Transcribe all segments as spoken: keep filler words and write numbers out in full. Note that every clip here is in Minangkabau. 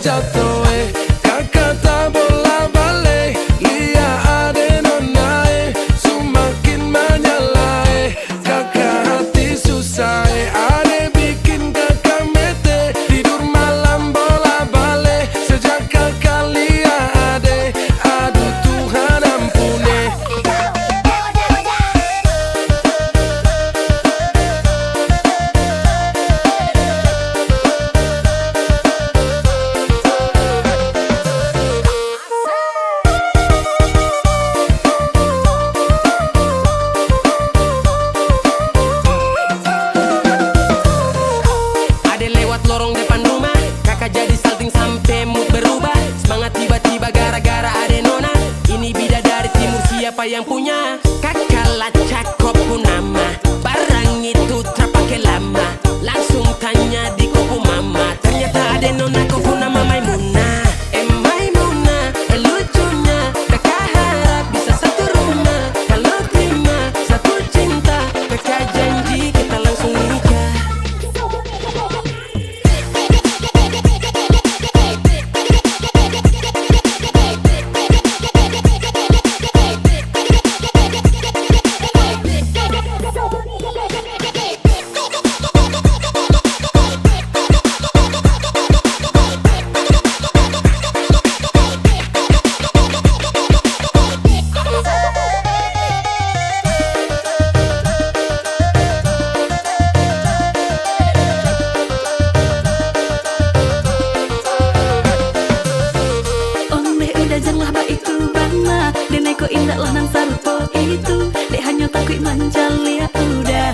Jatoh e, kakak tabolah baleh, liak ade nona e, sumakin manyala e, kakak hati susah e, ade bikin kakak mete, tidur malam bolah baleh, sajak kakak liak ade, aduh Tuhan ampun e. Ade lewat lorong depan rumah, kakak jadi salting sampe mood berubah. Semangat tiba-tiba gara-gara ade nona. Ini bidadari timur, siapa yang punya? Kakak lah cakok pun nama. Barang itu trapake lama. Langsung tanya di kopu mama. Ternyata ade nona kopu nama Maimunah. Eh, Maimunah, eh, lucunya, kakak harap bisa satu rumah. Kalau terima satu cinta, kakak janji kita langsung nikah. Ondeh uda, janlah baitu bana, denai ko indak lah nan sarupo itu, dek hanyo takuik mancaliak uda.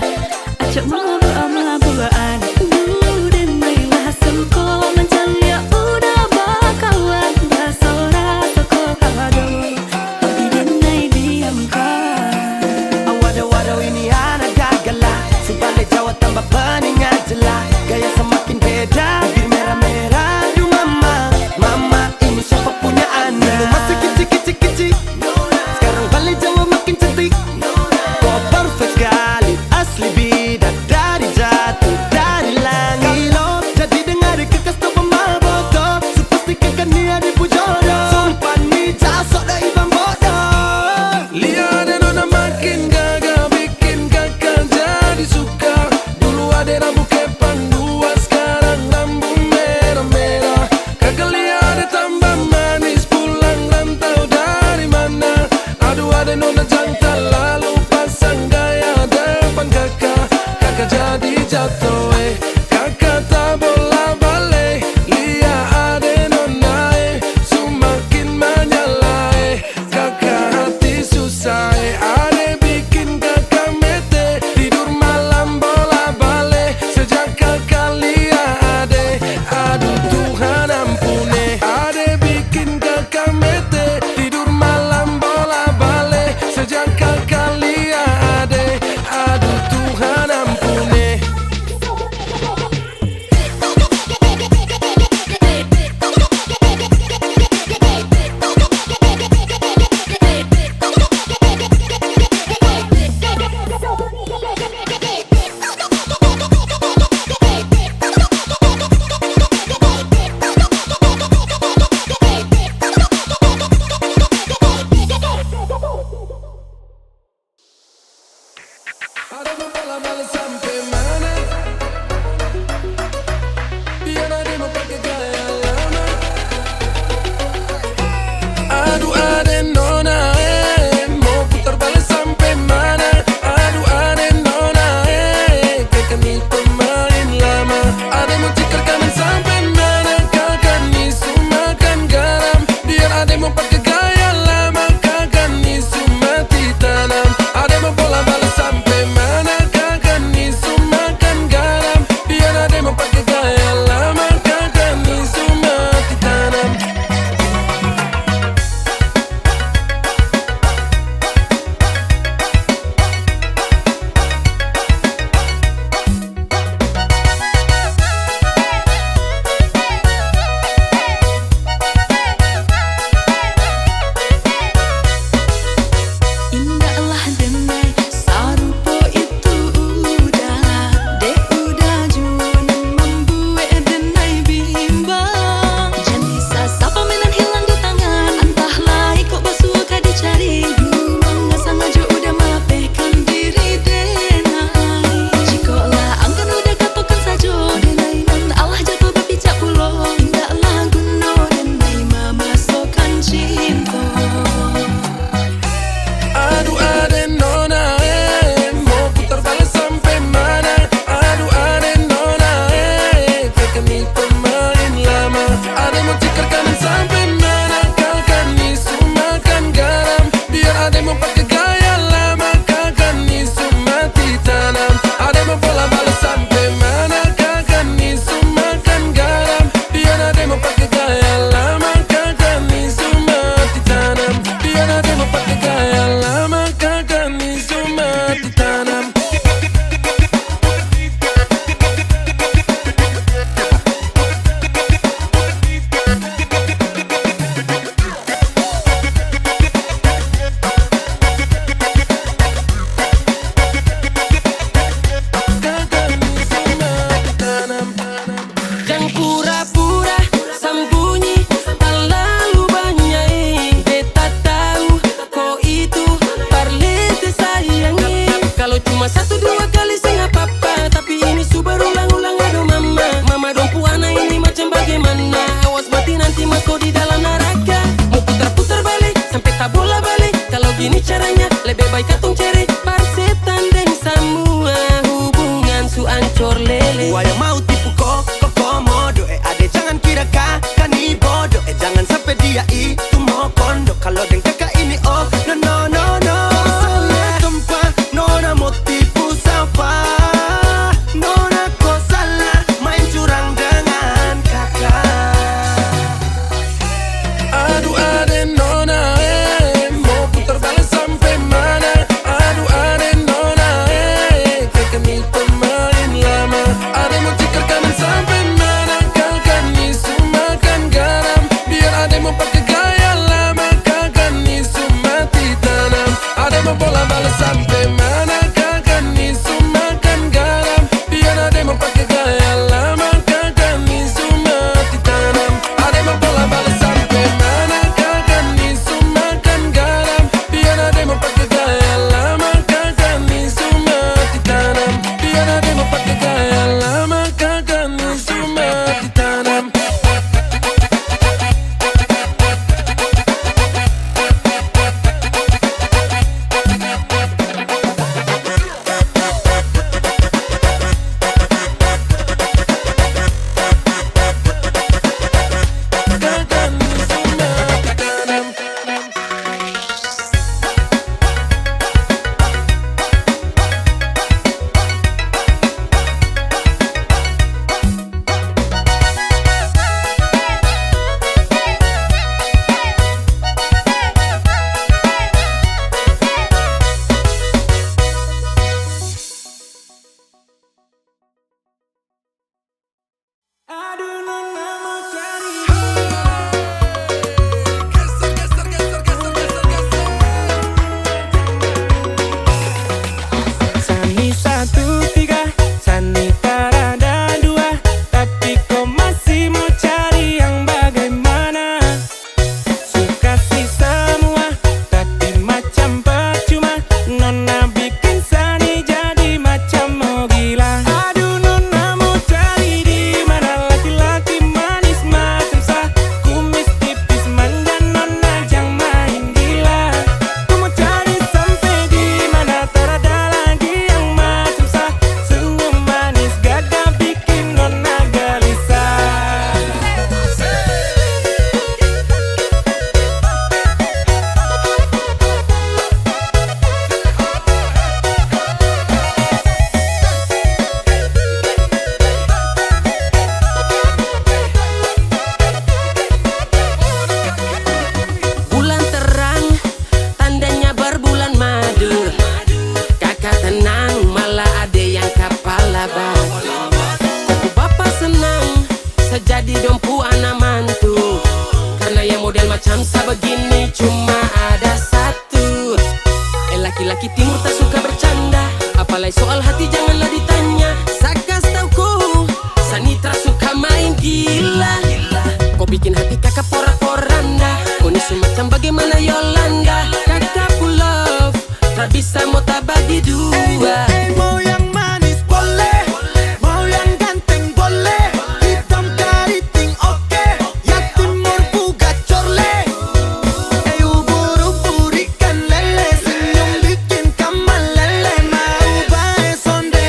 Acok mabuk-mabukan, duh, denai lah suko mancaliak uda bakawan, baso raso ko ado. Odi denai diamkan. Awado-wado, ini anak gagah lah. Subaleh Jawa tambah peningat jelah. Gaya semakin beda, bibir merah-merah. Aduh mama, mama, ini siapa punya anak? Dulu masih kicik-kicik-kicik, sekarang baleh Jawa makin cantik. Kok perfect sekali, asli bidadari jatuh dari langit. Kalau jadi dengar kekasih tu pemabot, supasti kekanian ibu jodoh. Sumpah ni jasok dari bang bodoh. Lihat ade nona makin gagah, bikin kakak jadi suka. Dulu ade rambu kepang dua, sekarang rambu merah-merah. Kakak lihat ade tambah manis, pulang rantau dari mana? Aduh, ade nona jantan lalu pasang gaya depan kakak. Kakak jadi jatuh, eh. Kakak tabolah baleh, lihat ade nona, eh. Sumakin manyala, eh. Kakak hati susah, eh, ade bikin kakak mete, tidur malam bolah baleh, sajak kakak liak ade, aduh Tuhan ampun, eh, ade bikin kakak mete, tidur malam bolah baleh, sajak kakak liak ade, aduh Tuhan ampun, eh. Gaya lama kagak ni cuma ditanam. Kagak ni cuma ditanam. Jang pura-pura sambunyi talalu banyak, eh. Beta tahu ko itu parlete sayang, eh. Kalau cuma satu dua kali sih nggak apa-apa, tapi ini su berulang-ulang, aduh mama. Mama dompu anak ini macam bagaimana? Awas mati nanti mas ko di dalam naraka. Mau putar-putar balik sampai tabola balik. Kalau gini caranya, lebih baik katong cari parsetan deng samua hubungan su ancor lele. Wayang mau tipu ko, ko komodo, eh, ade jangan kira ka, kani bodoh, eh, jangan sampai dia itu mau kondo. Kalau deng kakak ini, oh, no, no, no, no. Salah tempat, nona mau tipu sapa? Nona ko salah main curang dengan kakak. Aduh, ade nona, eh, mau putar balik sampai mana? Aduh, ade nona, eh, kakak ni pemain lama. Ade mau tikar kanan sampai mana? Kakak ni su makan garam. Biar ade mau pakai gaya lama, kakak ni su mati tanam. Ade mau bola balik sampai mana? Kakak ni su makan garam. Biar ade mau pakai gaya lama, kakak ni su mati tanam. Ade mau bola balik sampai mana? Kakak ni su makan garam. Biar ade mau pakai gaya lama, kakak ni su mati tanam. Biar ade mau pakai gaya lama, kakak ni su mati tanam. Sani satu tiga, sani parada dua, tapi ko masih mau cari yang bagaimana? Su kasih samua, tapi macam pacuma. Nona bikin sani jadi macam mau gila. Aduh, nona mau cari di mana laki-laki manis macam sa, kumis tipis manja, nona jang main gila. Ku mau cari sampai di mana, tarada lagi yang macam sa. Senyum manis gagah bikin nona galisah. Bulan terang, tandanya berbulan madu. Kakak tenang, malah ade yang kapala batu. Koko bapa senang, sajadi dompu anak mantu. Karena yang model macam sa begini cuma ada satu. Eh, laki-laki timur tak suka bercanda, apalagi soal hati janganlah ditanya. Sa kas tau ko, sani tak suka main gila. Ko bikin hati kakak porak-poranda. Ko ni su macam bagaimana Yolanda? Kakak pull off, tak bisa mau tabagi dua. Eh, eh, mau yang manis boleh, mau yang ganteng boleh, hitam keriting oke, yang timur puga corle. Eh, ubur-ubur ikan lele, senyum bikin kamalele, mau bae sonde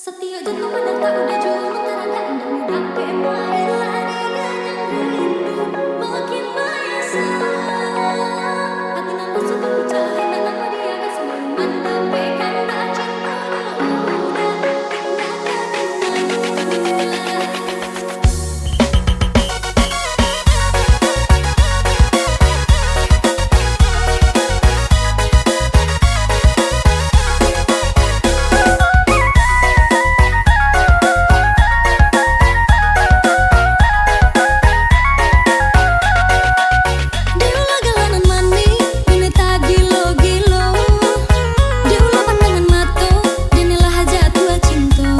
Satiok jantuang badantak udah juo mantaragak, indak dapek main lah diganyang rindu. Makin manyasa, ati nan raso tapucak, indak namuah diagak, sabalun mandapek kandak cintonyo udah, indak ka dimain lah. Diulah galanan manih, ini tagilo-gilo. Diulah pandangan mato, inilah jatuah cinto.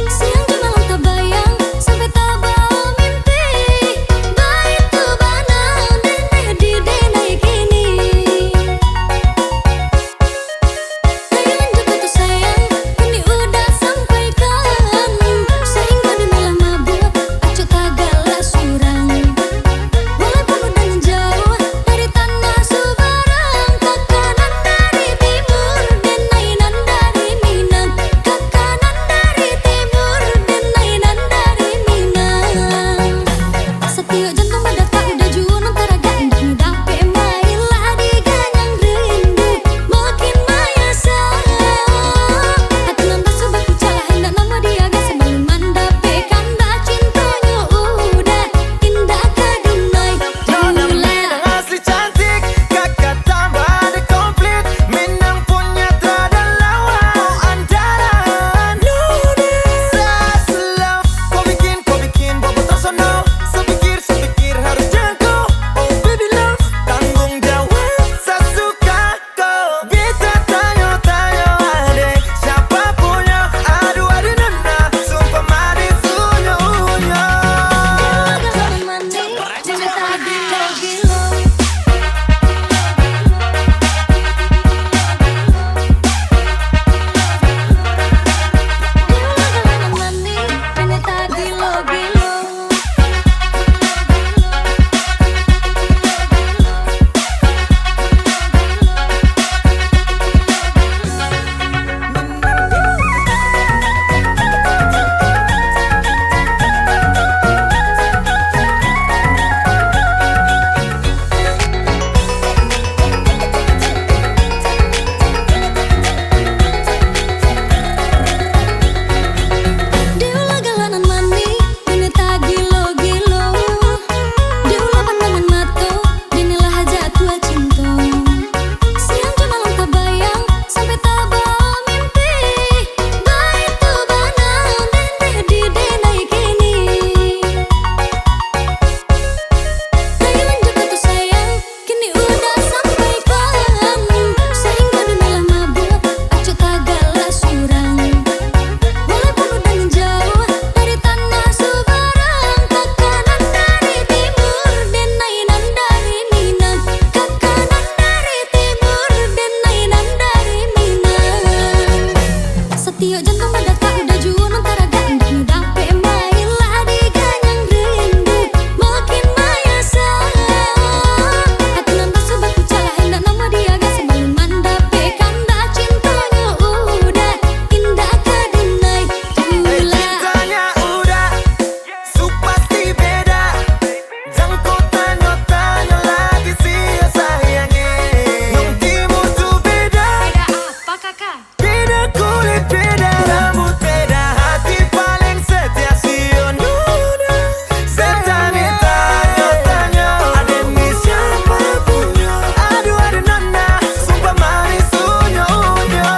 Siang jo malam tabayang, sampai tabawa mimpi. Baitu bana, dendeh di denai kini. Sayang jo kata sayang, kini udah sampaikan. Sahinggo dunialah mabuak, acok tagaklah surang. Walaupun udah nan jauah dari tanah subarang, kaka nan dari timur, denai nan dari Minang. Kaka nan dari timur, denai nan dari Minang. Satiok jantuang badantak udah juo mantaragak, indak dapek main lah diganyang rindu. Makin manyasa, ati nan raso bapucak lah, indak namuah diagak, sabalun mandapek kandak cintonyo udah, indak ka dimain lah. Asli cantik, kakak tambah ada komplit. Minang punya tiada lawan, andalan. Luna. Sesuatu kau bikin, kau bikin bobo tersono. Sepikir, sepikir harus jangko. Oh baby love, tanggung jawab sasuka ko. Bita tanyo-tanyo ade, siapa punyo? Aduh ade nana, sumpah manis unyo-unyo. Diulah galanan manih, ini tagilo-gilo. Diulah pandangan mato, inilah jatuah cinto. Siang jo malam tabayang, sampai tabawa mimpi. Baitu bana, dendeh di denai kini. Sayang jo kata sayang, kini udah sampaikan. Sahinggo dunialah mabuak, acok tagaklah surang. Walaupun udah nan jauah dari tanah subarang, kaka nan dari timur, denai nan dari Minang. Kaka nan dari timur, denai nan dari Minang. Satiok jantuang badantak udah juo mantaragak, indak dapek main lah diganyang rindu. Makin manyasa, ati nan raso bapucak lah, indak namuah diagak, sabalun mandapek kandak cintonyo udah, indak ka dimain lah. Cintanya udah, su pasti beda. Jangko tanyo-tanyo lagi, sia sayangi. Nan timur tu beda. Beda apa, Kaka? Beda kulit, beda rambut, beda hati, paling setia si Yonuna. Setane tanyo-tanyo, ade ni siapa punyo? Aduh, ade nana, sumpah manis unyo-unyo.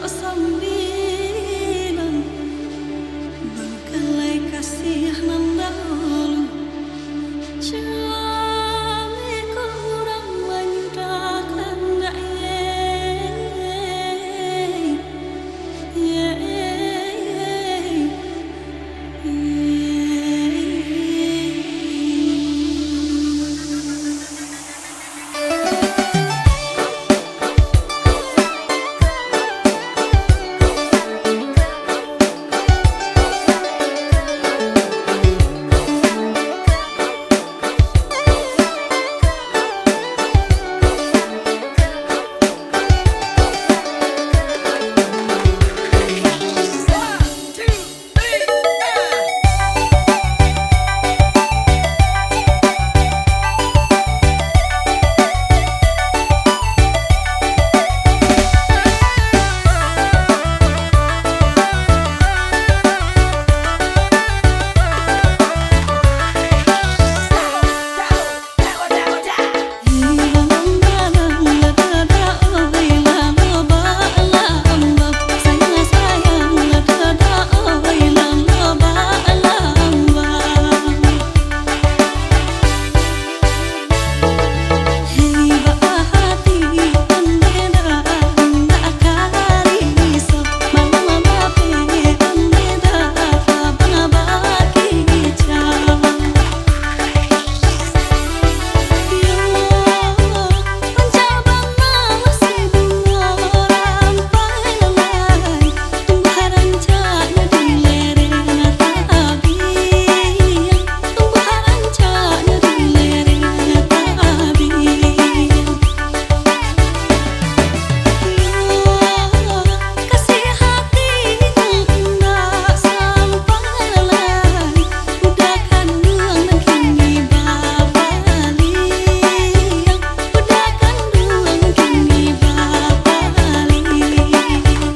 Sambilan mangkalai kasih nan dahulu, cami ko urang manyudahkan, dak, ye, ye, ye.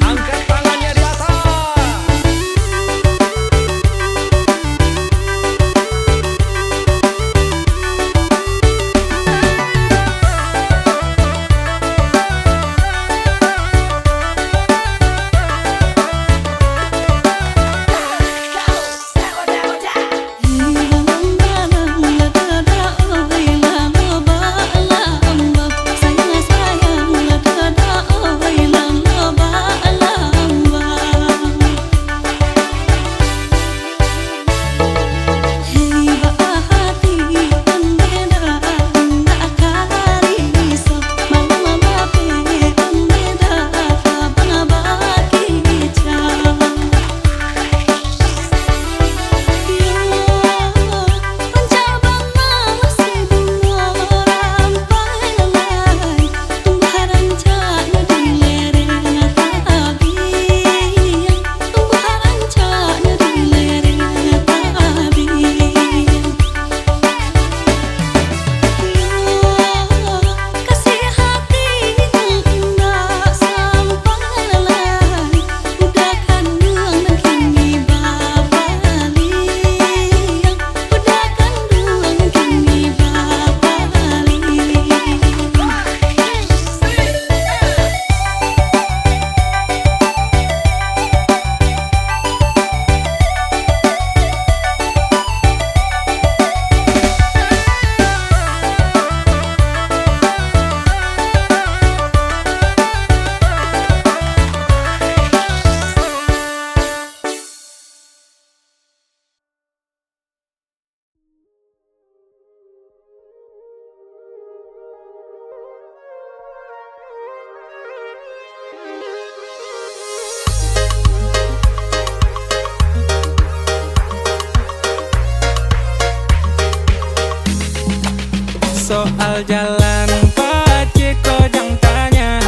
Angkat tangannya di atas. Soal jalan pacik ko jan tanya,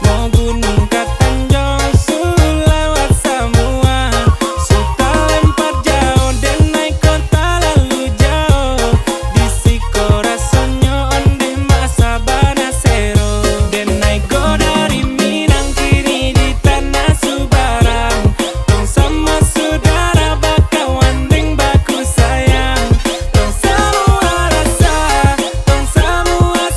Mogun ka Tanjuang Sulawat samua, sudah lempar jauah, denai ko talalu jauah, di siko rasonyo ondeh masa bana sero, denai ko dari Minang kini di tanah subarang, tong samo sudara bakawan deng baku sayang, tong samua rasa, tong samua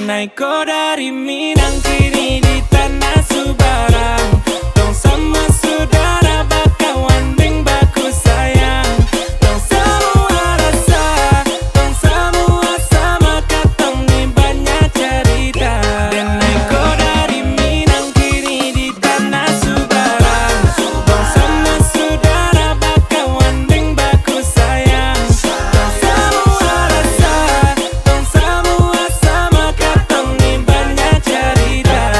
Naiko dari Minang kini di tanah subarang. Tong samo sudara, bakawan deng baku sayang. Tong samua rasa, tong samua sama, katong ni banyak carita. Den naiko dari Minang kini di tanah subarang. Tong samo sudara, bakawan deng baku sayang. Tong samua rasa, tong samua sama, katong ni banyak carita.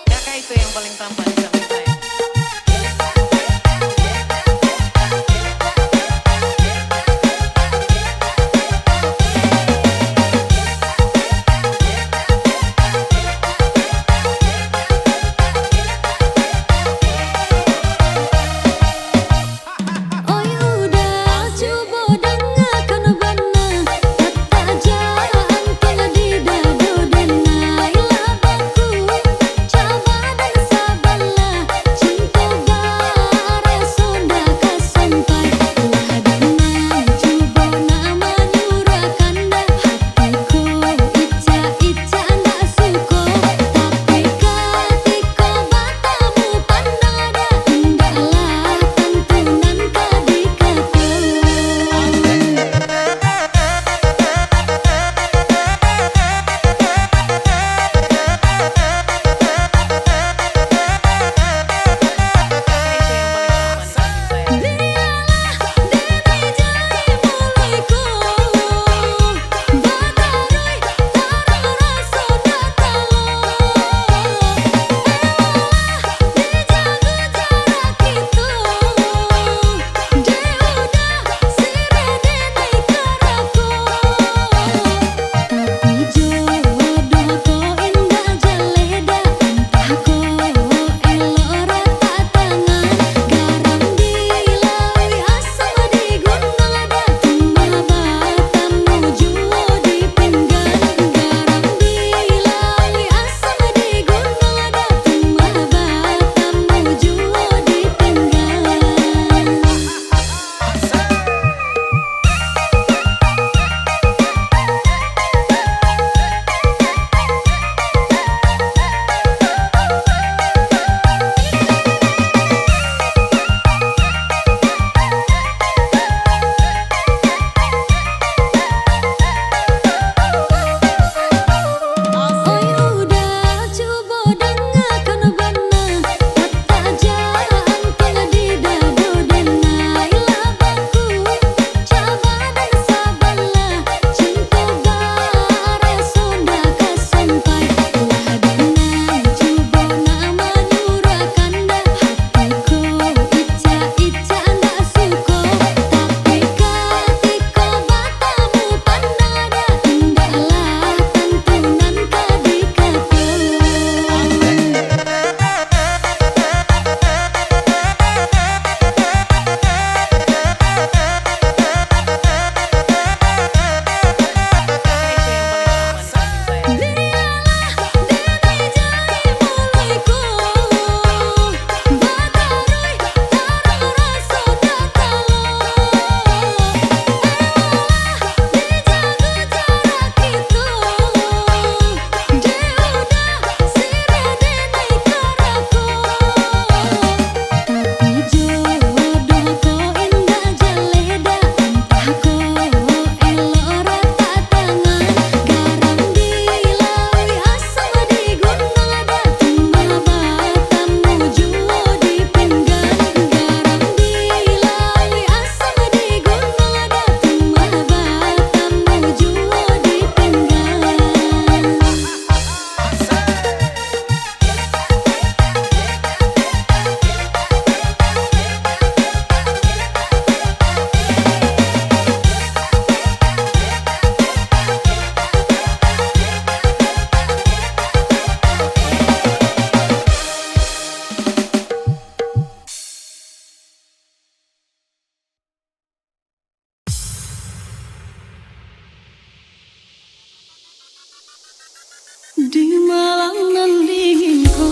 Kakak itu yang paling tampan di samping saya. Oi uda, cubo dangakan bana, kato aja antong di dado denai lah baku. Caba nan sabalah, cinto baraso ndak ka sampai. Lah danang cubo nak manyurahkan dah, hatiku icak-icak ndak suko. Tapi katiko batamu pandang dah, indaklah tantu nan ka dikatokan. Di malam nan dingin ko,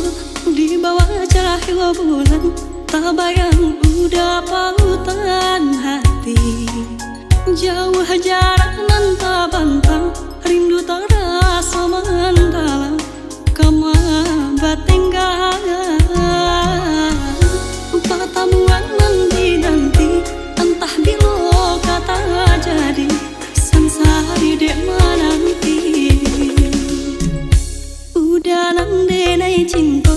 di bawah cahyo bulan, tabayang uda pautan hati. Jauah jarak nan tabantang, rindu taraso mandalam, kama batinggal. Patamuan nan dinanti, antah bilo ka tajadi, sansari dek mananti. Uda nan denai cinto,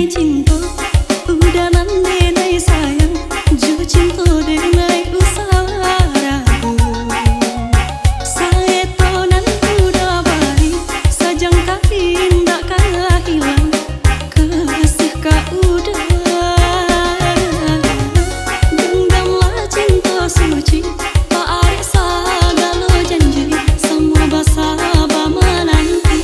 Cinto, udah nan denai sayang, jo cinto denai usah ragu. Saeto nan udah bari, sajang ka indak ka hilang, kasih ka udah. Genggamlah cinto suci, paarek sagalo janji, samua basaba mananti.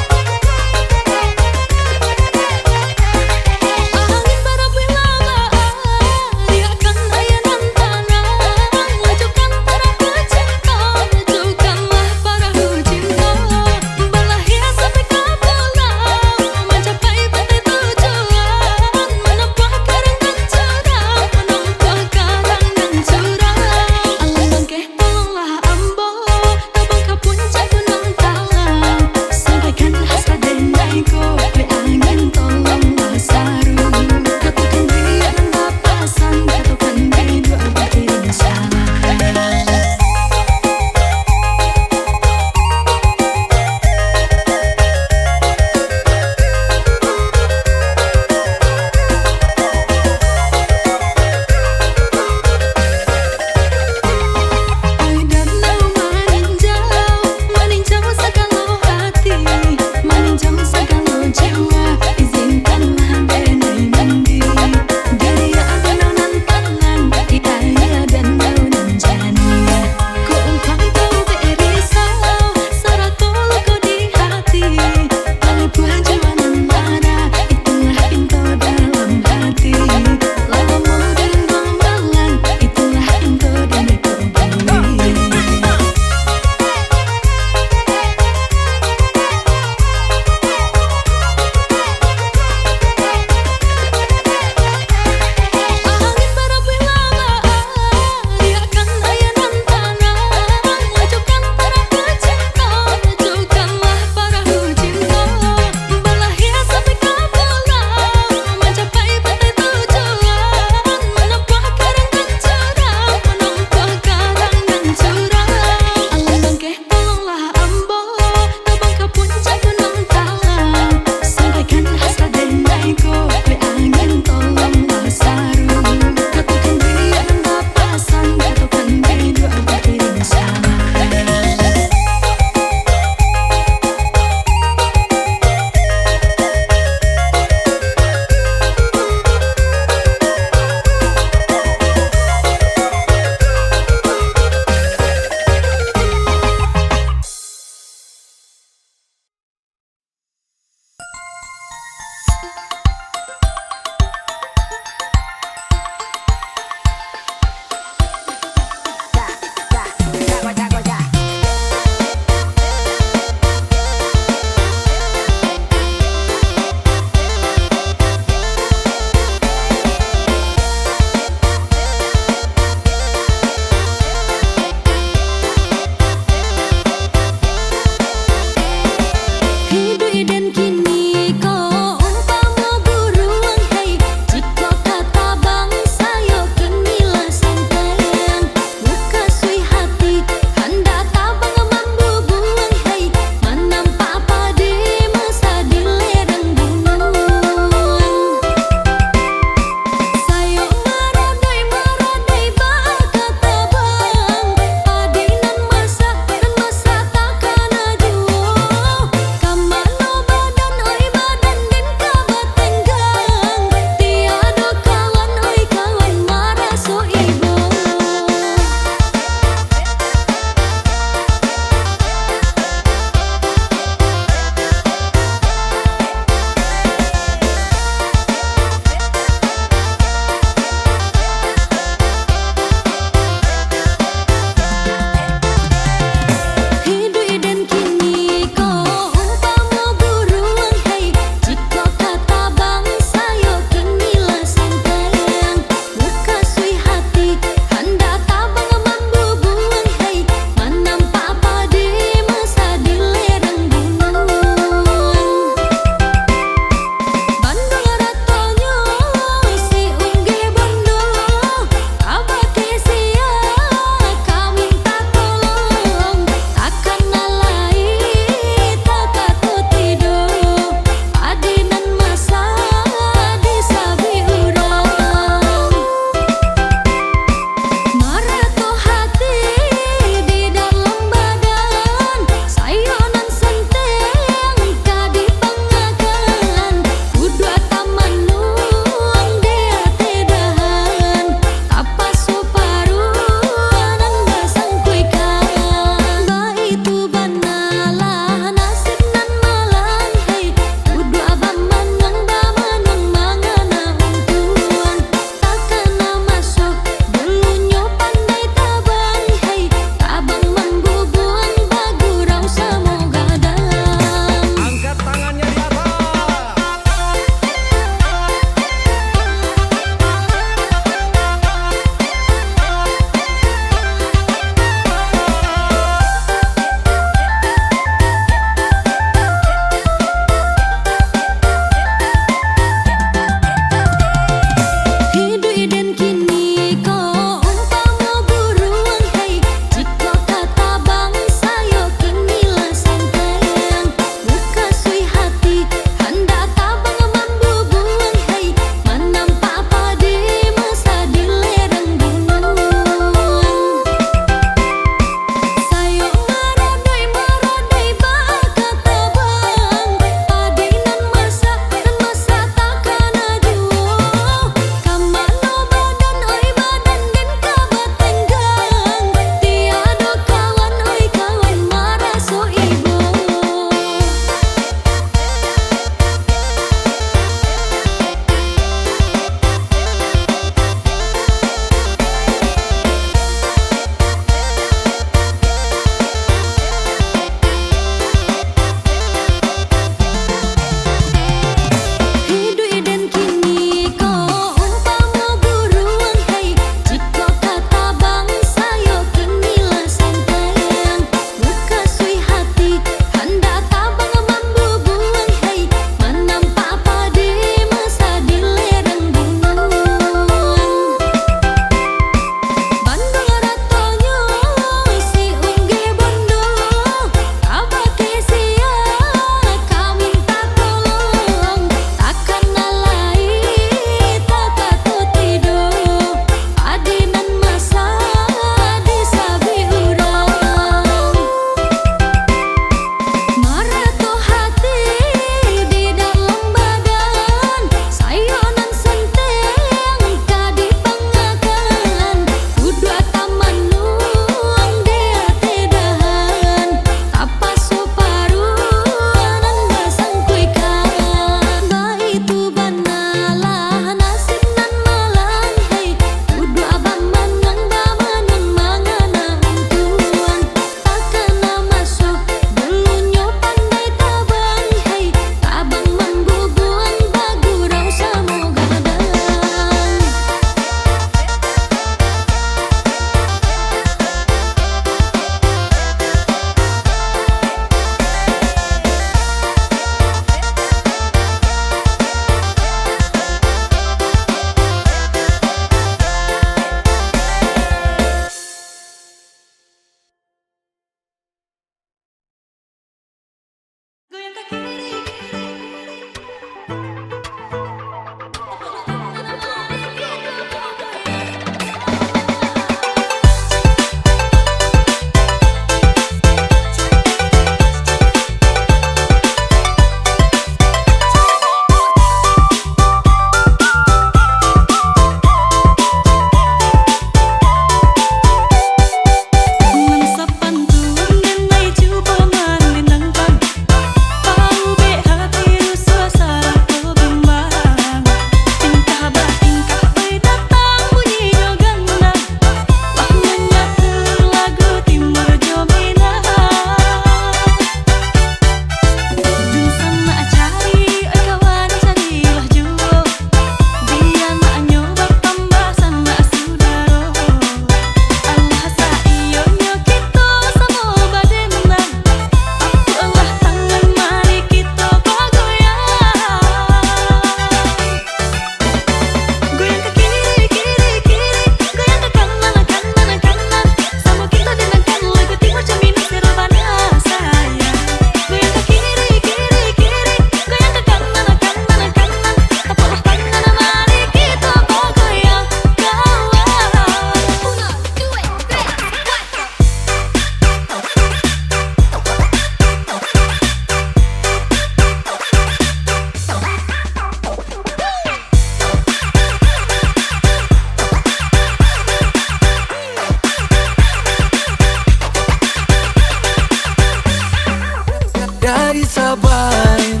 Sabang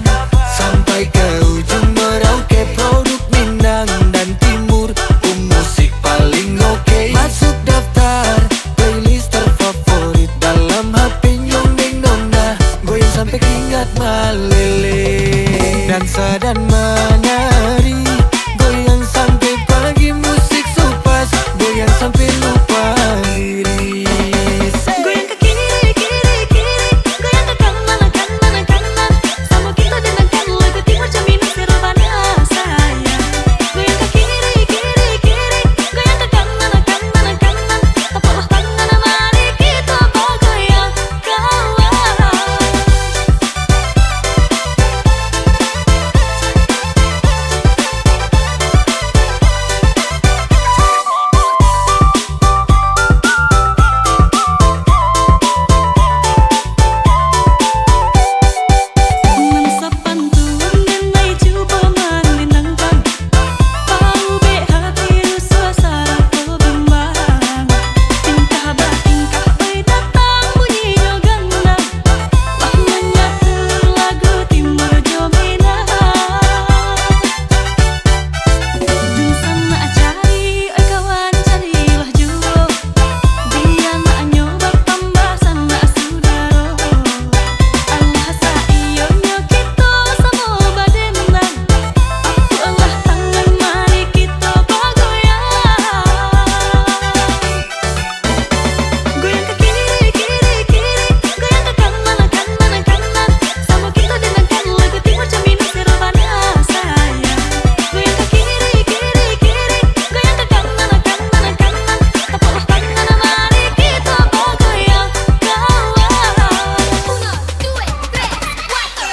sampai ka ujung Merauke, produk Minang dan Timur, Umusik paling oke. Masuk daftar playlist terfavorit dalam H P nyong deng nona. Goyang sampai keringat malele, dansa dan manari. Goyang sampai pagi, musik supas. Goyang sampai lupa diri. Goyang ke kiri, kiri, kiri. Goyang ke kanan, kanan, kanan. Samo kito dengarkan lagu Timur Jamino, seru bana sayang. Goyang ke kiri, kiri, kiri. Goyang ke kanan, kanan, kanan. Tapuklah tangan, mari kito bagoyang, kawan. Nan sapantun den lai cubo mandendangkan. Paubek hati rusuah sarato bimbang. Tingkah batingkah oi datang bunyinyo gandang. Lah manyatu lagu Timur jo Minang. Dunsanak cari, oi kawan, carilah juo. Bia maknyo batambah sanak sudaro. Alah saiyonyo kito samo badendang. Apuaklah tangan, mari kito bagoyang. Goyang ka kiri, kiri, kiri. Goyang ka kanan, kanan, kanan. Samo kito dengarkan lagu Timur Jamino, seru bana sayang. Goyang ka kiri, kiri, kiri. Goyang ka kanan, kanan, kanan. Tapuklah tangan, mari kito bagoyang, kawan. Uno, dua, tres, kuatro.